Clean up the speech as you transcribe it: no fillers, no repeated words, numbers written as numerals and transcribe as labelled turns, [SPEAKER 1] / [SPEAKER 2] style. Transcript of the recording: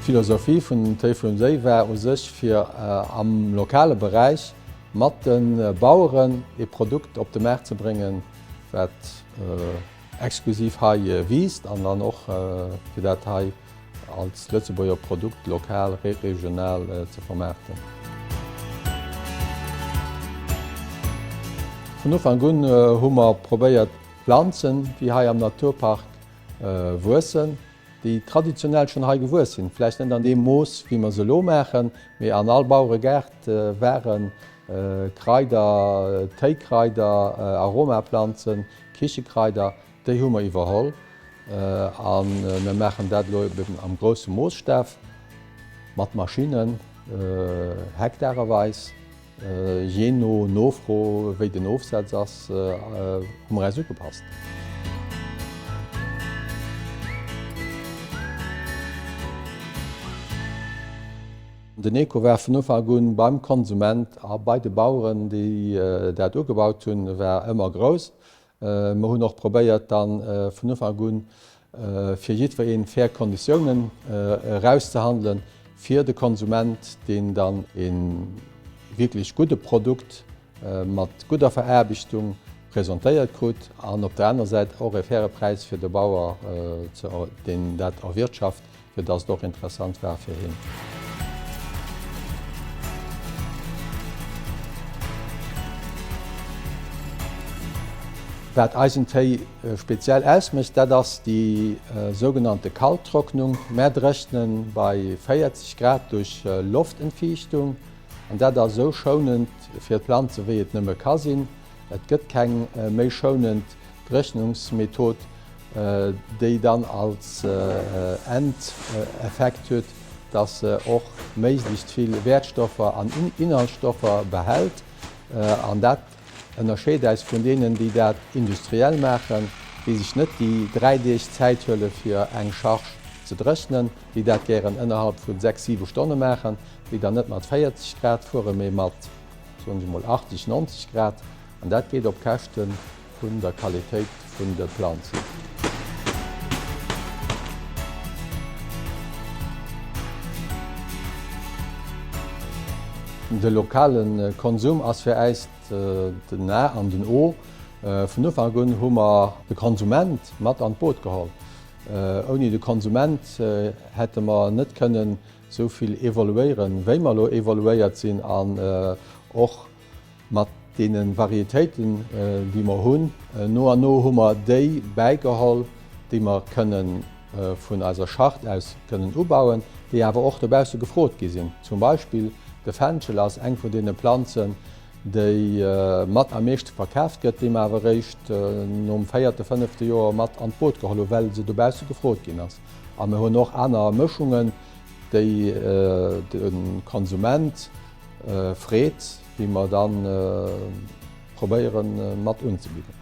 [SPEAKER 1] D'Philosophie vun den Téi vum Séi war u sech fir am lokale Beräich mat de Baueren ee Produkt op de Maart ze bréngen, wat exklusiv hei wiisst an dann och fir dat hei als Lëtzebuerger Produkt lokal, regional ze vermaarten. Vun Ufank un hu mer probéiert Planzen, déi hei am Naturpark wuessen, déi traditionell schonn hei gewuess sinn, vläicht net an deem Mooss wéi mer se elo maachen, mee an all Baueregaart ware Kraider, Téikraider, Aromaplanzen, Kichekraider, déi hu mer iwwerholl a mir maachen dat elo eben am grousse Moosstaf mat Maschinnen, hektareweis. Jee no Nofro, wéi den Ofsaz ass, hu mer eis ugepasst. Den Eco war vun Ufank un beim Konsument a bei de Baueren, déi dat ugebaut hunn, war ëmmer grouss. Mer hunn och probéiert dann vun Ufank un fir jiddwereen fair Konditiounen erauszehandelen, fir de Konsument, deen dann ee wierklech gudde Produkt mat gudder Veraarbechtung presentéiert krut, an op der aner Säit och e faire Präis fir de Bauer, deen dat erwirtschaft. fir dass et och interessant war fir hien. Wat eisen Téi speziell ausmécht, dat ass déi sougenannte Kalttrocknung. Mär dréchne bei 40 Grad duerch Loftentfiichtung an dat ass esou schounend fir d'Planze wéi et nëmme ka sinn. Et gëtt keng méi schounend Dréchnungsmethod. déi dann als Endeffekt huet, dass se och méiglechst vill Wäertstoffer an Inhaltsstoffer behält. An dat ënnerscheet äis vun deenen, déi dat industriell maachen, déi sech net déi 3 Deeg Zäit huele fir eng Charge ze dréchnen, déi dat gären ënnerhalb vu 6, 7 Stonne maachen, déi dann net mat 40 Grad fueren, mee mat, soen ech emol, 80, 90 Grad. An dat geet op Käschte Vun der Qualitéit vun de Planzen. De lokale Konsum ass fir äis den A an den O. Vun Ufank un hu mer de Konsument mat an d'Boot geholl. Ouni de Konsument hätte mer net kënnen esou vill evoluéieren, wéi mer elo evoluéiert sinn an och Mat deene Varietéiten, déi mer hunn, no an no hu mer déi bäigeholl, déi mer kënne vun eiser Charte aus kënnen ubauen, déi awer och dobausse gefrot gi sinn. Zum Beispill de Fenchel ass eng vun deene Planzen, déi mat am meeschte verkaaft gëtt, déi mer awer eréischt nom véierte, fënnefte Joer mat an d'Boot geholl hu well se dobausse gefrot ginn ass. A mir hunn och aner Mëschungen, déi de Konsument freet, déi mer dann probéieren mat unzebidden.